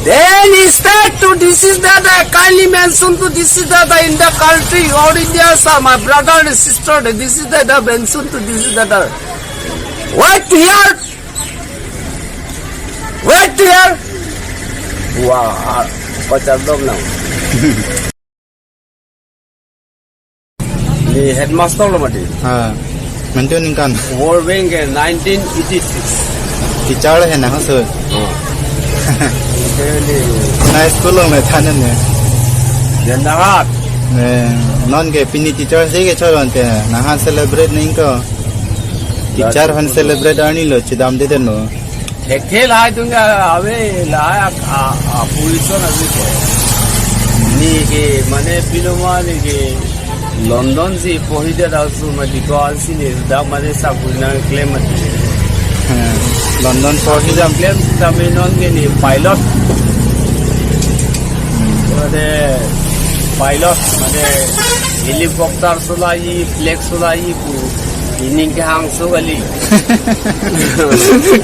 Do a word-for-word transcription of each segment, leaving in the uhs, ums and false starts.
Any state to disease that I kindly mention to disease that I in the country or India, sir, my brother and sister, the disease that I mention to disease that I. Wait here. Wait here. Wah, pacar dong now. Ni headmaster lo mati. Ha. Mentu ningkan. World Bank ke nineteen eighty-six. Teacher he na so. Oh. Ini Na school lo me thanan ne. Dia nahat. Ne, non ke pini teacher si ke cholon te. Nahan celebrate ning ko. Teacher han celebrate arni lo chidam de den lo. Thekthe lahai atum ke ave, lahai a, a, a position ave ke. Ni ke mane piloma ni ke London si pohi de da su ma di ko ansi ni da mane sabun na claim mati. Hmm. London pohi jam. Claim tame non ke ni pilot. Mane pilot mane helicopter solai, flag solai pu ining kehang so kali.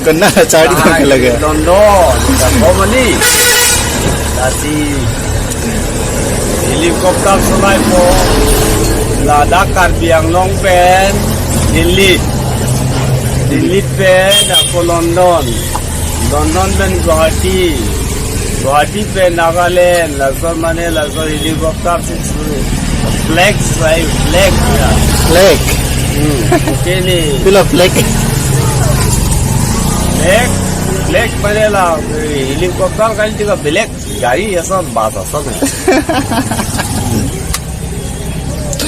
Kena cari Ah, lagi. London, Germany. Lasi helicopter solai po ladak Karbi Anglong pen Delhi. Delhi pen ako London. London pen Guwahati. Guwahati pen Nagaland. Laso mane laso helicopter si flag, fly, flag, ya. Flag. Hmm. Okay ni. Pilo flag. Flag, flag mane la, eh, helicopter kan juga belek gari ason, bus ason.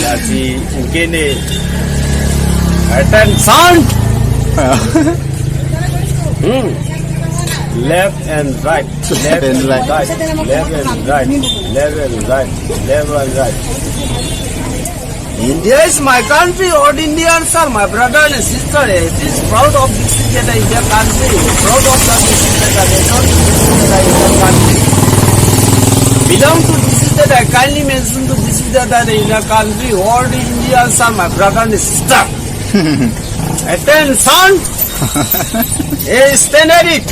Lasi okay ni. Attention. Hmm. Left and right. Left and right. Left and right. Left and right. Left and right. India is my country, all Indians are my brother and sister. It is proud of this is that India country. Proud of that this is that nation, this is that India country. Belong to this is that I kindly mention to this is that India country. All the Indians are my brother and sister. Attention! Hey, stand at it.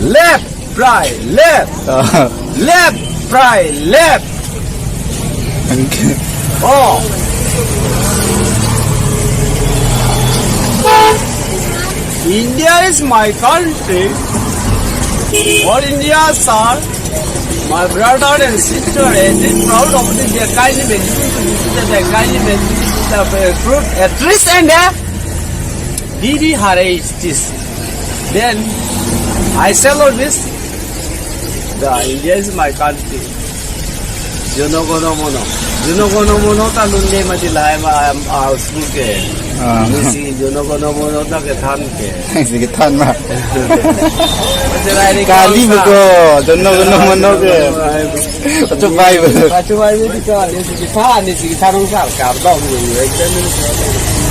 Left, right, left. Ah. Left, right, left. Okay. Oh. India is my country. All Indias are my brother and sister. It is proud of the Jakai name. The Jakai name. The fruit, a trees and a Didi Hare is this. Then I shall always, the India is my country. Jono gono mono. Jono gono mono ta lunde mati lahai ma, am, a, school ke. Ah. Nisi jono gono mono ta kethan ke. Si kethan ma. Mati lahai ni Kali kausa. Buko, jono gono mono ke. Pacho bai bo. Pacho bai bo di ka, nisi kethan, nisi kethan nung sar, kar dong ni, ekdom ni.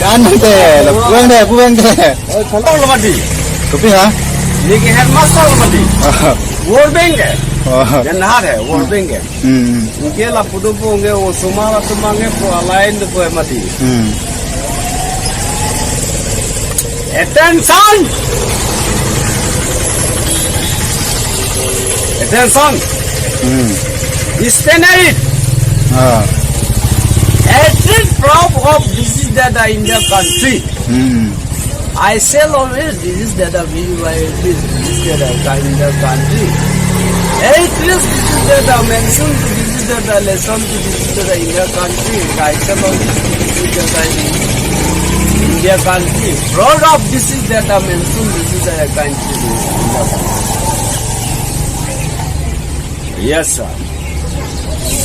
Kan te, lo puang de, puang de. Oh, tolong lo mati. Kopi ha? Ni ke headmaster lo mati. Ah. World Bank ke. Oh. Jan hat hai, World Bank ke. Hmm. Unke lapu dopo unke osomar atum abang ke po alain dopo mati. Hmm. Attention! Attention! Hmm. Stand at it. Ah. At least proud of this is that the India country. Hmm. I shall always this is that a V Y P, this is that a kind of country. Hey, please, this is that a mention to this is that a lesson to this is that a India country. I shall always this is that a India country. Proud of this is that a mention, this is that a country. Yes, sir.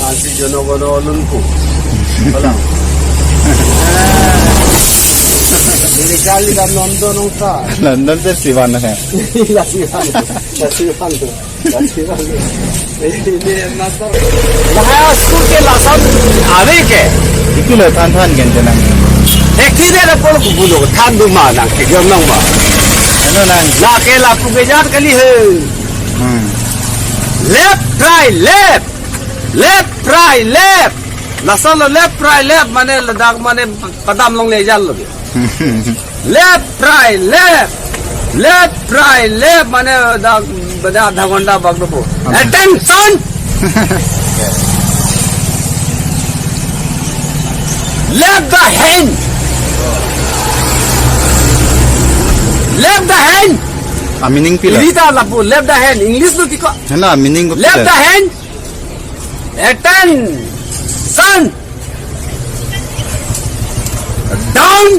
Ansi jono gono olun pu. Hola. Ini kali dan nonton nongsa. Nonton te siwan hai. Iya, siwan. Iya, siwan. Iya, siwan. Ini master. Bahaya school ke lason ave ke. Iki lo than than gen tenang. Ekti de na pol kubulo than duma nang ke jam nang ba. Ano nang? La ke lapu ke jat kali he. Hmm. Left, right, left. Left, right, left. Lason lo left, right, left mane ladak mane padam longle jal lo. Left, right, left. Left, right, left mane ladak Pada adha ghonta bak dopo. Amen. Attention! Left the hand! Left the hand! A meaning pila? Rita lapu, left the hand. English lo tiko. Hala, meaning ko left pila? The hand. Attention! Down!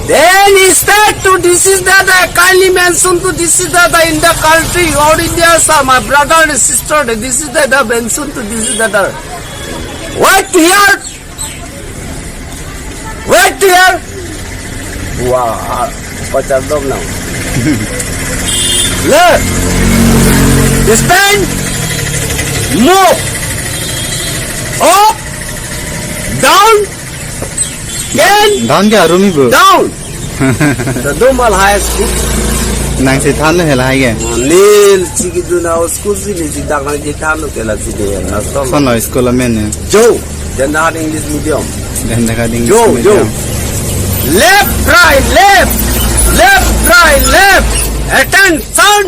Then he said to this is that I kindly mention to this is that in the country or India, sir, my brother and sister, this is that I mention to this is that I. Wait here! Wait here! Wah, pachardom now. Left. Stand. Move. Up. Down. Then down ke arumi bo? Down. The Domal High School. Nang si than he lahai ke? Nil chiki duna school si ni si dak nang si than ke la si de na to. Son lo school amen ne. Jo. Then the English medium. Then the English jo, medium. Jo. Left, right, left. Left, right, left. Attention.